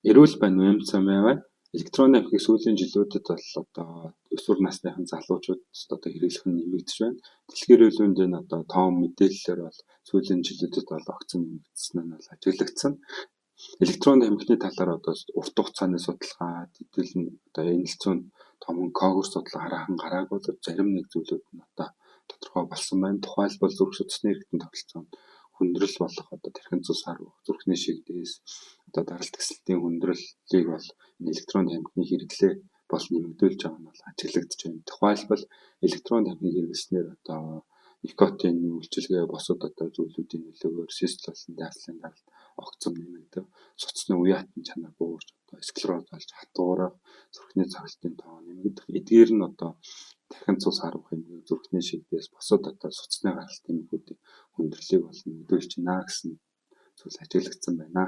Эрүүл байна уу, эм цам байна. Электронны тамхиг сүүлийн жилүүдэд бол одоо өсвөр насныхан залуучуудад одоо хэрэглэх нь нэмэгдэж байна. Дэлхийн эрүүл мэндийн одоо тоон мэдээллээр бол сүүлийн жилүүдэд бол огцом нэмэгдсэн нь бол ажиглагдсан. Электронны тамхины талаар одоо урт хугацааны судалгаа, хэдүүл нь одоо энэлцүүн томон когор судалгаа хараахан гараагүй бол зарим нэг зүйлүүд нь одоо тодорхой болсон байна. Тухайлбал зүрх судасны эргэтэн тогтолцоонд хүндрэл болох одоо тархин цус харвах, зүрхний шигдээс, одоо даралт гэсэлтийн хүндрэлийг бол электрон тамхины хэрэглээ бол нэмэгдүүлж байгаа нь бол ажиглагдаж байна. Тухайлбал электрон тамхиг хэрэглэснээр одоо никотины үйлчилгээ бусад одоо зүйлүүдийн нөлөөгөөр систол болон дайслын даралт огцом нэмэгдэх, судасны үе хатан чанар буурч одоо склероз болж хатуурах, зүрхний цогцолтын тоо нэмэгдэх. Эдгээр нь одоо тархин цус харвах эмгэг, зүрхний шигдээс, бусад одоо судасны гаралт эмгэгүүдийн хүндрэлийг бол нэмэгдүүлж байна гэсэн зүйл ажиглагдсан байна.